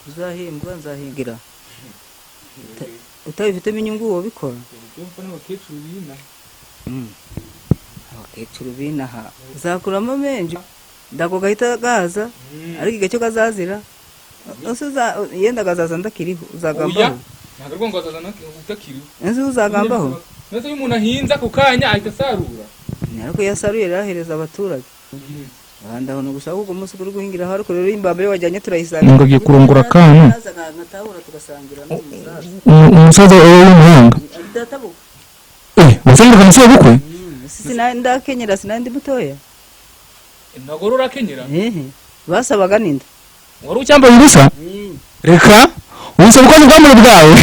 Uzahembwa nzahingira. Utabifitemo inyungu wobikora? Abakecuru b'inaha uzakuramo menshi, ndako gahita gaza ariko igihe cyo kazazira yenda kazaza ndakiriho uzagambaho. Ntabwo ngo azaza utakiriho. Ese uzagambaho? Ndetse iyo umuntu ahinze ako kanya ahita asarura. Ariko iyo asaruye rero ahereza abaturage. Ahandi aho ni ugushaka ubwo umunsi uri guhingiraho, ariko rero imbamba iyo wajyanye turayisanga. Ngo agiye kurongora akantu. Nkatahura tugasangira n'umusaza. Umusaza w'umuhanga. Databuka. Umusaza umusore bukwe. Ndakenyera sinandi mutoya. Ntabwo wari urakenyera? Basabaga n'inda. Wari ucyambaye ubusa? Reka ubusa bukoze ubwambure bwawe.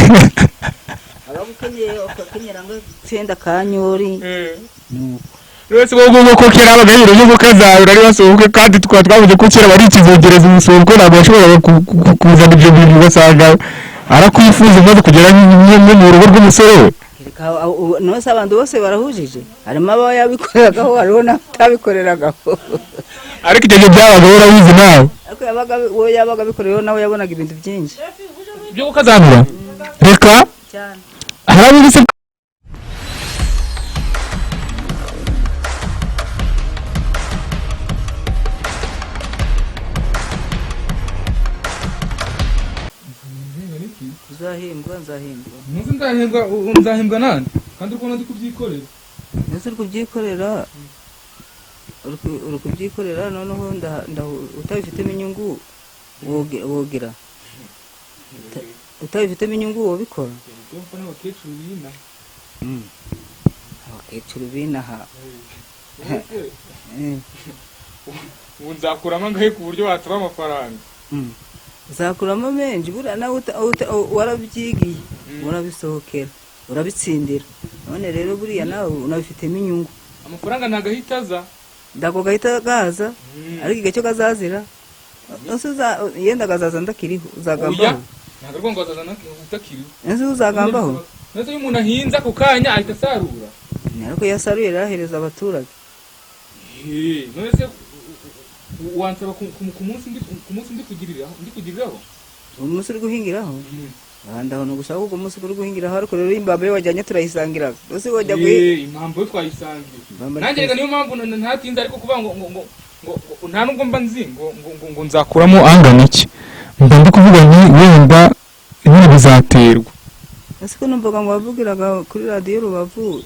Abagukenyeye ukakenyera ngo tenda kanyori. Rwose wowe ubwo ko kera habaga ibintu by'ubukwe zawe urari basohoke, kandi tukaba twavuze ko kera bari ikizungereza umusuko, ntabwo washoboraga kuzana ibyo bintu, ugasanga arakwifuza umaze kugera nko mu rugo rw'umusore we. Nose abantu bose barahujije, harimo aba yabikoreragaho, hariho n'abatabikoreragaho. Ariko icyo gihe byabaga warabizi nawe. Ariko yabaga uwo yabaga abikoreyeho nawe yabonaga ibintu byinshi byo gukazanura. Reka cyane. Hari abibise. Uzahembwa nzahembwa. Ntuzi nzahembwa, nzahembwa nande kandi uri kubona ndi kubyikorera? Ese uri kubyikorera, uri kubyikorera noneho utabifitemo inyungu wogira? Utabifitemo inyungu wobikora? Abakecuru b'inaha. Ubu nzakuramo angahe ku buryo wasaba amafaranga? Uzakuramo menshi buriya nawe warabyigiye, urabisohokera, urabitsindira, none rero buriya nawe unabifitemo inyungu. Amafaranga ntabwo ahita aza. Ndako gahita gaza ariko igihe cyo kazazira yenda kazaza ndakiriho uzagambaho. Ntabwo ngo azaza utakiriho. Ese uzagambaho? Ndetse iyo umuntu ahinze ako kanya ahita asarura. Ariko iyo asaruye rero ahereza abaturage. None se wansaba ku munsi ndi kugiriraho? Umunsi uri guhingiraho? Ahandi aho ni ugushaka ubwo umunsi uri guhingiraho, ariko rero imbamba iyo wajyanye turayisangira. Ese wajya Impamvu yo twayisangira. Nanjye reka niyo mpamvu ntatinze, ariko kuvuga ngo ngo ngo nta nubwo mba nzi ngo ngo nzakuramo angana iki, mba ndi kuvuga nti wenda nyine bizaterwa. Ese ko numvaga ngo wavugiraga kuri radiyo Rubavu,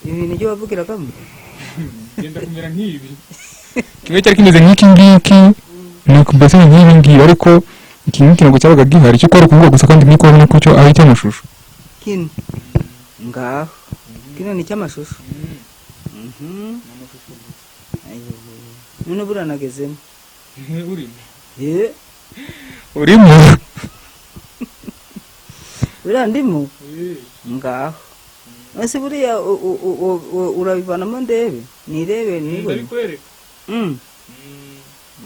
ibintu ibyo wavugiragamo? Genda kumera nk'ibi. Kimwe cyari kimeze nk'iki ngiki, nuko mbese ni nk'ibi ngibi, ariko iki ngiki ntabwo cyabaga gihari cyo kwari ukuvuga gusa, kandi niko urabona ko cyo ari icy'amashusho. Kino ngaho kino ni icy'amashusho. None buriya nagezemo. Urimo. Urimo. Buriya ndimo ngaho. Ese buriya urabivanamo ndebe nirebe nibone? Ndabikwereka.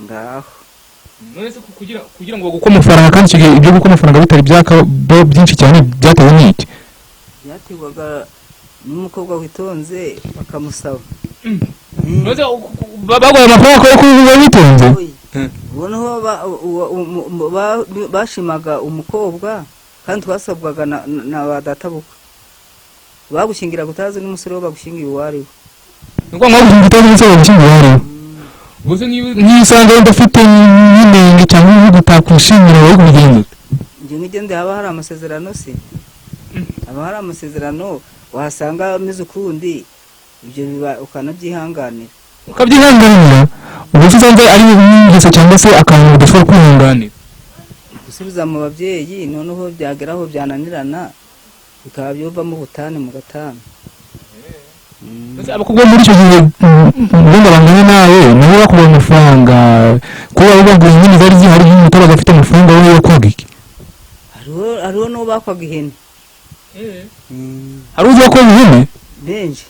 Ngaho. None se kugira ngo bagukwe amafaranga, kandi icyo gihe ibyo gukwa amafaranga bitari byaka byinshi cyane, byatewe n'iki? Byaterwaga n'umukobwa witonze bakamusaba. None baguhaye amafaranga kubera ko uba witonze? Ubonaho bashimaga umukobwa, kandi twasabwaga na ba databukwe. Bagushyingira utazi n'umusore wo bagushyingiye uwo ari we. Ni ukuvuga ngo bagushyingira utazi n'umusore bagushyingiye uwo ari we. Gusa niyo usanga wenda ufite nk'inenge cyangwa ibihugu utakwishimira, wowe kubigenza ute? Njye nk'igende haba hari amasezerano, se haba hari amasezerano, wasanga ameze ukundi, ibyo biba ukanabyihanganira. Ukabyihanganira? Ubwo se usanze ari nk'ingeso cyangwa se akantu udashobora kwihanganira? Gusubiza mu babyeyi, noneho byageraho byananirana bikaba byovamo ubutane mu gatanu. Abakobwa muri icyo gihe wenda bangana nawe nabo bakubaha amafaranga, kuba baguha ihene zari zihari, nk'umuturage afite amafaranga we yakwaga iki? Hariho n'uwo bakwaga ihene. Hari uzi wakwaga ihene? Benshi.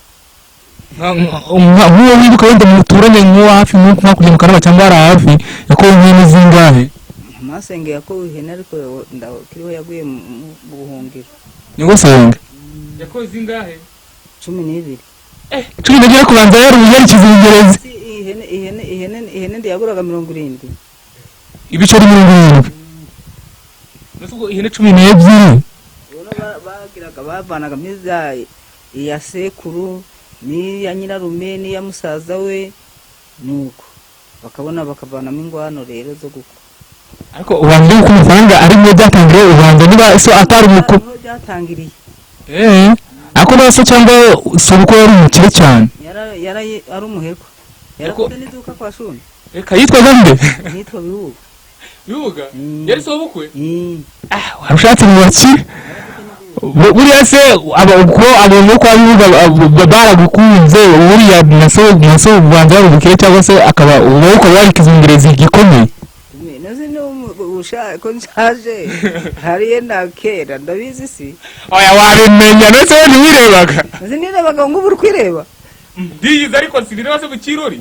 Nk'uwo wibuka wenda muturanye nk'uwo hafi nk'uko hakurya mu Karaba cyangwa hari hafi, yakowe ihene zingahe? Masenge yakowe ihene, ariko kiriho yaguye mu buhungiro. Nyogosenge yakowe zingahe? 12. 12 kubanza yari ikizungerezi. Ihene ndiyaguraga 70. Ibiceri 70. Ubwo ihene 12? Ubona bagiraga bavanagamo iya sekuru n'iya nyirarume n'iya musaza we, nuko bakabona bakavanamo ingwano rero zo gukwa. Ariko ubanza yuko amafaranga ari mwe byatangiriye, ubanza niba so atari umukuru. Niho byatangiriye. Ariko niba so cyangwa sobukwe yari umukire cyane? Ari umuherwa, yarafite n'iduka kwa Shuni. Reka, yitwaga nde? Nitwa Bihuga. Bihuga? Mm. Yari sobukwe? Mm. Warushatse mu bakire. Buriya se aba uko abo bo kwa Bihuga baragukunze, buriya na so ubanza yari umukire cyangwa se akaba wowe ukaba wari ikizungerezi gikomeye? Nazi ko nshaje hariye na kera ndabizi si. Oya, wabimenya ndetse wowe ntiwirebaga. Nazi nirebaga ngo ubu uri kwireba. Ndiyizi, ariko sinireba se mu kirori.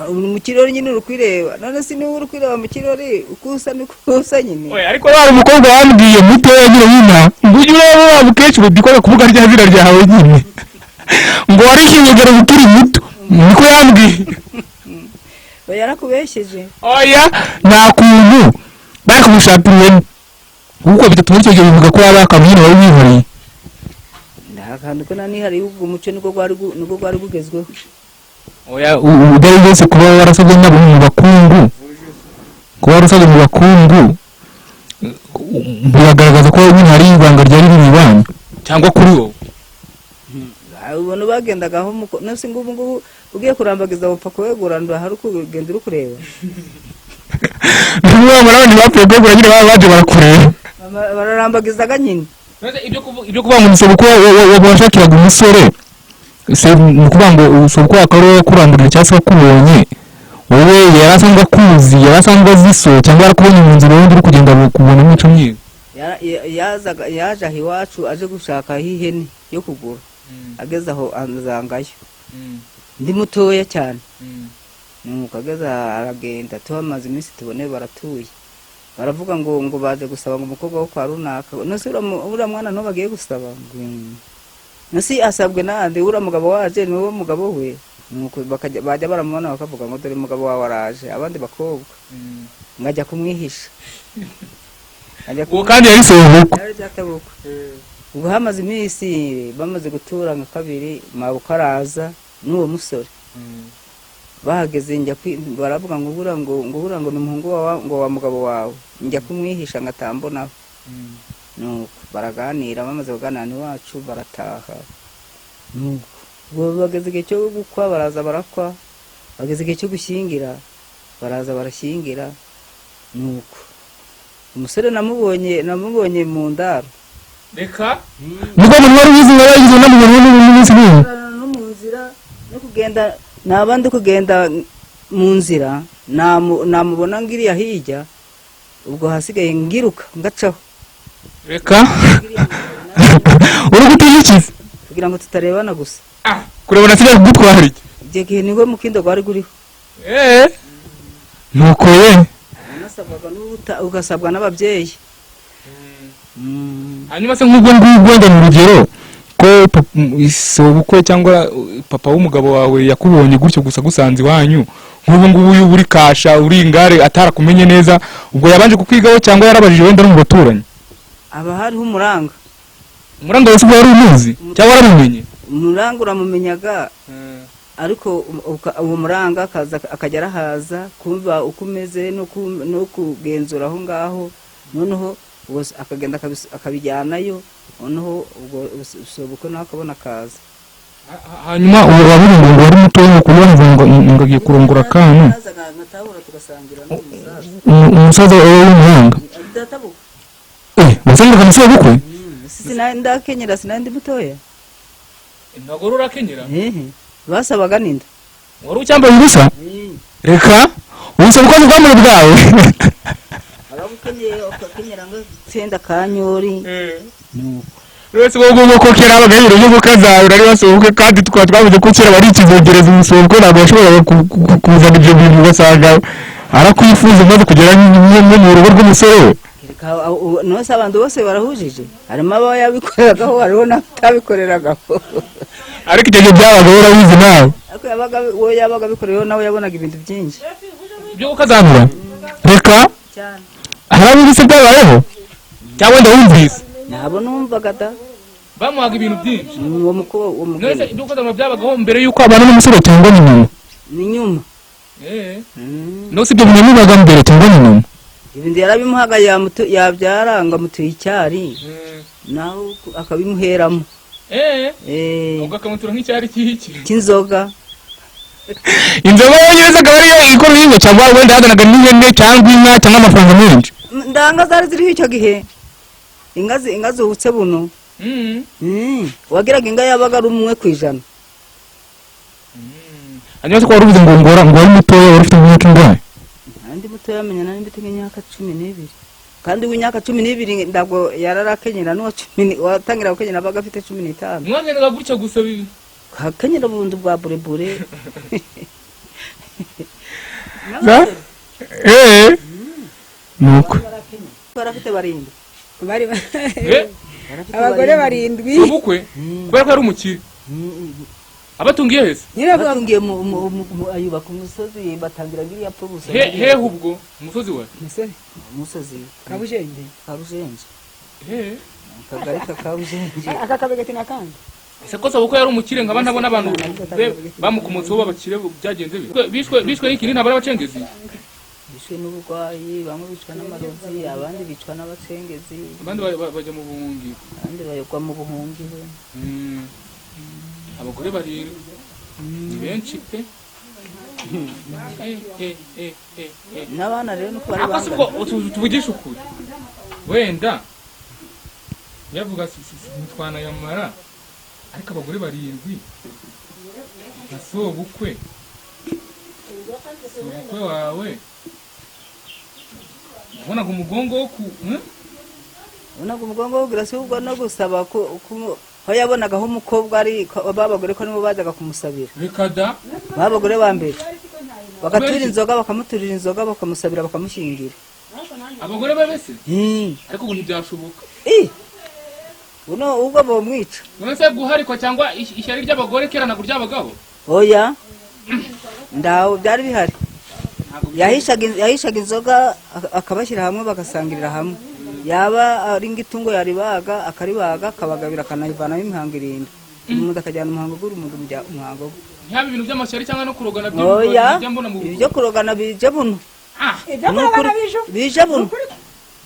Uri mu kirori nyine, uri kwireba. None si niba uri kwireba mu kirori, uko usa niko usa nyine. Oya, ariko wari umukobwa wambwiye mutoya nyine w'inaha ngo ujye ureba wa mukecuru dikora kuvuga rya zina ryawe nyine, ngo wari ikizungere ukiri muto, niko yambwiye. Oya, yarakubesheje. Oya, nta kuntu bari kumushakira ihene, kuko bitatu muri icyo gihe bivuga ko yaba akantu nyine wari wihariye. Nta kantu ko nanihariye, ubwo umuco nibwo gwari gugezweho. Oya, ibyo ari byose kuba warasabye nabo mu bakungu, kuba warasabye mu bakungu biragaragaza ko nyine hari ibanga ryari riri iwanyu cyangwa kuri wowe. Ubona bagendagaho nose ngubu ngubu ugiye kurambagiza wapfa kuwegura, hari ukugenda uri kureba. Niba murabona ntibapfuye kwegura nyine, baba baje barakureba. Bararambagizaga nyine. Ibyo kuvuga ngo umusoro ko washakiraga umusore se, ni ukuvuga ngo umusoro ko akaba ari wowe wakurangurira cyangwa se wakubonye wowe, yari asanzwe akuzi, yari asanzwe azi so, cyangwa yarakubonye mu nzira wundi uri kugenda kubona imico myiza? Yazaga, yaje aho iwacu aje gushaka ihene yo kugura, ageze aho anzangayo ndi mutoya cyane. Nuko ageze aha aragenda, tuhamaze iminsi tubone baratuye, baravuga ngo baje gusaba ngo umukobwa wo kwa runaka. Nose uriya mwana nto bagiye gusaba ngo, nose asabwe nande? Uriya mugabo waje ni wowe mugabo we. Nuko bakajya bajya baramubona bakavuga ngo dore umugabo wawe araje, abandi bakobwa ngajya kumwihisha. Nkajya Uwo kandi yari sobukwe? Yari databuka. Ubwo hamaze iminsi bamaze gutura nka kabiri, mabuka araza n'uwo musore. Bahageze njya baravuga ngo buriya ngo buriya ngo ni umuhungu wawe, ngo wa mugabo wawe, njya kumwihisha ngatambonaho. Nuko baraganira, bamaze kuganira n'iwacu barataha. Nuko ubwo bageze igihe cyo gukwa baraza barakwa, bageze igihe cyo gushyingira baraza barashyingira. Nuko umusore namubonye mu ndaro. Reka, nubwo umuntu wari ubizi ngo yagize unamubonye n'umunsi n'umwe? No mu nzira no kugenda, naba ndi kugenda mu nzira namubona ngiriya hirya, ubwo hasigaye ngiruka ngacaho. Reka, uri gutinya iki? Kugira ngo tutarebana gusa. Kurebana asigaye kugutwara iki? Icyo gihe nibwo mukindo gwari guriho. Nuko ye. Unasabwaga ugasabwa n'ababyeyi. Hanyuma se nk'ubwo ngubwo wenda mu rugero ko sobukwe cyangwa papa w'umugabo wawe yakubonye gutyo gusa gusanze iwanyu, nk'ubu ngubu uyu uri kasha uri ingare atarakumenye neza, ubwo yabanje kukwigaho cyangwa yarabajije wenda no mu baturanyi? Aba hariho umuranga. Umuranga wese ubwo wari umuzi cyangwa waramumenye? Umuranga uramumenyaga, ariko uwo muranga akaza akajya arahaza kumva uko umeze no kugenzura aho ngaho, noneho ubwo akagenda akabijyanayo, noneho ubwo sobukwe nawe akabona akaza. Hanyuma uwo wabuze ngo wari mutoya ngo kubaza ngo agiye kurongora akantu. Yazaga nkatahura tugasangira n'umusaza. Umusaza w'umuhanga? Databuka. Wasangaga umusore bukwe? Ndakenyera, sinari ndi mutoya. Ntabwo wari urakenyera? Ehe, basabaga n'inda. Wari ucyambaye ubusa? Reka, ubusa bukoze ubwambure bwawe. Ababukenyeye ukakenyera ngo tsenda kanyori. Nuko Uretse ubwo ngubwo ko kera habaga ibintu byo gukazabura ari basohoke, kandi tukaba twavuze ko kera bari ikizungereza, umusoro ntabwo yashoboraga kuzana ibyo bintu, ugasanga arakwifuza umaze kugera nko mu rugo rw'umusore we. Kereka nose abantu bose barahujije, harimo aba yabikoreragaho, hariho n'abatabikoreragaho. Ariko icyo gihe byabaga urabizi nawe. Ariko yabaga uwo yabaga abikoreyeho nawe yabonaga ibintu byinshi. Ibyo gukazamura, reka. Cyane. Hari abo se byabayeho? Cyangwa wenda wumvise? Ntabwo numvaga da. Bamuhaga ibintu byinshi. Uwo mukobwa, uwo None se mugeni. Ibyo gukazanura byabagaho mbere y'uko abana n'umusore cyangwa ni nyuma? Ni nyuma. No si ibyo bintu bibaga mbere cyangwa ni nyuma? Ibindi yarabimuhaga, yabyara ngo amutuye icyari, nawe akabimuheramo. Ubwo akamutura nk'icyari cy'iki? Cy'inzoga. Inzoga yonyine se akaba ariyo ikora ubuhinga, cyangwa wenda yazanaga n'ihene cyangwa inka cyangwa amafaranga menshi? Ndanga zari ziriho icyo gihe, inga zuhutse buno. Wagiraga inga yabaga ari 1%. Hanyuma se ko wari uvuze ngo ngora ngo wari mutoya, wari ufite imyaka ingahe? Andi mutoya, amenya nari mfite nk'imyaka 12, kandi w'imyaka 12 ntabwo yararakenyera, n'uwa cumi watangira gukenyera abaga afite 15. Mwagendaga gutya gusa bibi? Hakenyera ubundi bwa burebure. Nuko Barafite barindwi. Bari Eh? Barafite. Abagore barindwi. Ubukwe kubera ko yari umukire abatungiye hese? Nyine Batungiye ayubaka umusozi, batangira ngiriya pfa ubusa. Hehe ubwo umusozi wa Umusore. Umusozi. Kabushenge. Kabujenje. Hehe? Akagari ka Kabujenje. Aka kabegeti nakandi. Ese ko sabukwe yari umukire, nkaba ntabona abantu bamukomotseho b'abakire, byagenze bite? Bishwe n'ikindi? Ntabwo ari abacengezi? Bishwe n'uburwayi, bamwe bicwa n'amarozi, abandi bicwa n'abacengezi. Abandi bajya mu buhungiro. Abandi bayogwa mu buhungiro. Abagore barindwi ni benshi pe. N'abana rero nuko bari Ako si bangana. ubwo tuvugishe ukuri, wenda yavuga ntitwanayamara, ariko abagore barindwi nka sobukwe, sobukwe wawe ubonaga umugongo wo ku Ubonaga umugongo wo kugira si ubwo no gusaba aho yabonaga aho umukobwa ari ba bagore ko nibo bajyaga kumusabira. Reka da! Ba bagore ba mbere bagatura inzoga, bakamuturira inzoga, bakamusabira, bakamushyingira. Abagore babese? Ariko ubu ntibyashoboka. Ih! Buno ubwo bomwica. None se guharikwa cyangwa ishyari ry'abagore kera ntabwo ryabagaho? Oya, ndaho byari bihari. Yahishaga inzoga, akabashyira hamwe, bagasangirira hamwe. Yaba ari nk'itungo yaribaga, akaribaga, akabagabira, akanayivanamo imihango irindwi, umuntu akajyana umuhango guri umuntu umuhango we. Ntihaba ibintu by'amashyari cyangwa no kurogana? Oya. Bijya mbona mu Ibyo kurogana bije buno. Ah! Ibyo kurabana bije. Bije buno.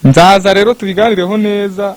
Nzaza rero tubiganireho neza.